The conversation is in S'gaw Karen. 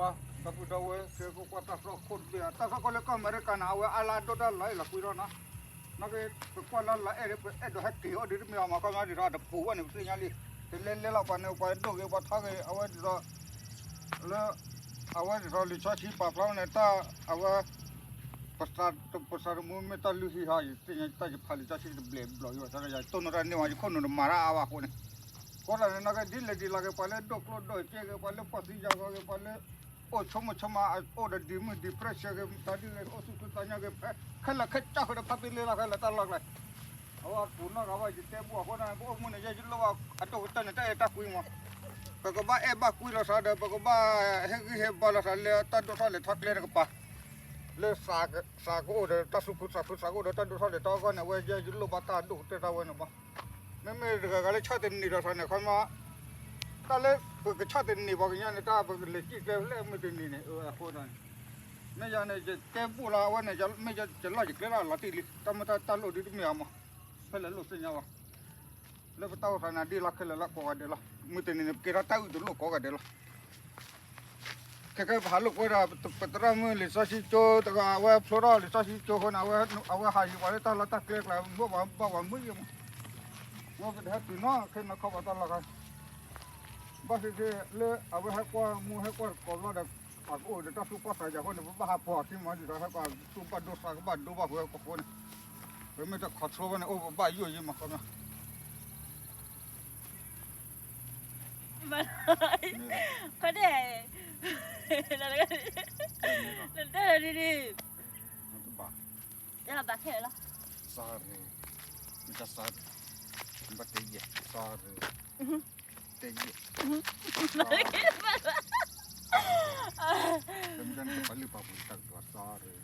ဒီပုၢ်ဒီဝဲၢ် ကကွၢ်တၢ်သီခိၣ်တဘ့ၣ် တၢ်သီခိၣ်လၢကီၢ်အမဲရကၤန့ၣ် အဝဲအါလၢအဒိၣ်တၢ်လီၤအဲၣ်လီၤကွံလီၤနီၤ. နာ်က့ ပကွၢ်လၢလီၤအဲၣ်ဒီး ပအဲၣ်ဒိးဟဲက့ၤအိၣ်ဒံးတမ့ၢ်အီၤမး ခီမီဒ်သိးတပူၤဘၣ်န့ၣ် ပသ့ၣ်ညါလံ. တလဲလဲလီၤပှၤန့ၣ် ပှၤဒိၣ်ဂ့ၤပှၤထီဂ့ၤ အဝဲဒ်သိး လၢ အဝဲဒ်သိးလံာ်စီဆှံပာ်ဖျါန့ၣ် တၢ်အဝဲ ပသး ပသးသမူမ့ၢ်တၢ်လုၢ်ဟံၣ်ဟီ ယသ့ၣ်ညါတၢ်ယဖးလံာ်စီဆှံတဘျဲးဘျီယိာ် ယတိၢ်နီၣ်တၢ်န့ၢ်ဝဲ ယခိၣ်နူာ်တမၤတၢ်အါဘၣ်အဃိန့ၣ် အဃိသတးန့ၣ် နာ်က့ဒ်လဲၣ်ဒ်လဲၣ်ဂ့ၤ ပှၤလၢဒိၣ်ကျိၣ်ဒိၣ်စ့ဂ့ၤ ပှၤလၢပှၢ်သံယၤဂီၤဂ့ၤ ပှၤလၢ အိၣ်ဆိကမိၣ်ဆိကမး အိၣ်ဒီး depression ဂ့ၤ တၢ်ဒ်ဂ့ၤ အိၣ်သူၣ်ခုသးညီဂ့ၤ ဖဲခဲလၢာ်ခဲဆ့ဃီဒီး ဖးပ့ၤလ့လီၤခဲလၢာ်တၢ်လီၢ်ကျဲ အဝဲအပူၤနီၢ်ဂၤဘၣ် ယတဲဘူၣ်အဃိန့ၣ် ပအိၣ်မူန့ၣ် ယဲယလိၣ်ဘၣ်အဒိၣ်ကတၢၢ်န့ၣ် တၢ်အဲၣ်တၢ်ကွံမး ပကဘၣ်အဲၣ်ဘၣ်ကွံလိာ်သးဒီး ပကဘၣ်ဟ့ၣ်ဂံၢ်ဟ့ၣ်ဘါလိာ်သးလၢတၢ်ဒိၣ်ထီၣ်လဲၤထီၣ်ကျဲတကပၤ လၢ သးကအိၣ်ဒီး တၢ်သူၣ်ခုသးခု သးကအိၣ်ဒီးတၢ်ဒိၣ်ထီၣ်လဲၤထီၣ်အဂီၢ်န့ၣ် အဝဲယဲယလိၣ်ဘၣ်တၢ်ဒိၣ်ကတၢၢ်တၢ်ဝဲန့ၣ်ဘၣ်. မ့မ့ၢ်တဂၤဂၤလၢဆီၣ်သနံးဒီးသးန့ၣ် ခီမီ တၢ်လၢပကဆီၣ်သနံးပှၤကညီန့ၣ် တၢ်ပကလဲၤစံၣ်ကျဲဖဲလဲၣ်မုၢ်တနံၤန့ၣ် အဃိန့ၣ် မ့ၢ်ယၤန့ၣ် ယတဲဘူၣ်လီၤ အဝဲန့ၣ် မ့ၢ်ယကလီၢ်ယကျဲလီၤလီၤတံၢ်လံ တၢ်မ့ၢ်တၢ်လိၣ်ဒ်တမ့ၢ်အီၤမး ဖဲလဲၣ်လိၣ်သ့ၣ်ညါဘၣ် လၢပတၢ်အိၣ်သးန့ၣ် ဒ်လီၢ်ခဲလၢာ်လၢကိးဂၤဒဲးလီၤ မုၢ်တနံၤန့ၣ် ပကဲထီၣ်တၢ်အုၣ်တလိၣ်ကိးဂၤဒဲးလီၤ ခဲကဲပဟးလိာ်ကွဲဒီး ပသရၣ်မုၣ်လံာ်စီဆှံကၠိတဂၤ အဝဲဖျိထီၣ်လံာ်စီဆှံကၠိအဃိန့ၣ် အဝဲဟးယံၤပှၤလၢတၢ်လီၢ်တၢ်ကျဲကျါ ဘၣ်ပှၤဘၣ်ပှၤမုာ်ယံၤမး ဝဲပတဟဲတုၤနီၢ်ခဲနီၢ်ခီပှၤတၢ်လီၢ်ခါ ဘၣ်သ့ၣ်သ့ၣ်လၢအဝဲဟဲကွၢ်မူဟဲကွၢ်ကိးဘျီဒီး ပှၤကအိၣ်ဒီးတၢ်သူၣ်ပှၢ်သးယာ်အဃိန့ၣ် ပဘၣ်ဟးပှၤခံမး ဒ်သိးဟဲကွၢ်သူၣ်ဘၣ်ဒိသးကဘၣ်ဒိဘၣ်ပှၤကိးဃိန့ၣ် ပမ့ၢ်တ control ဘၣ်န့ၣ် အိၣ်ပဘၣ်ယိၣ်ယံၤမးခီမး ခီဒဲး နတဲလီၤဒ်န့ၣ် တဘၣ် ယဘၣ်ခဲလၢာ်လီၤ sorry မ့ၢ်တ sorry ဘၣ်တဲယဲၢ် sorry တဲယဲၢ် sorry မ့ၢ်တပာ်လုၢ်ပာ်ပှ့ၤတၢ်ကတိၤ sorry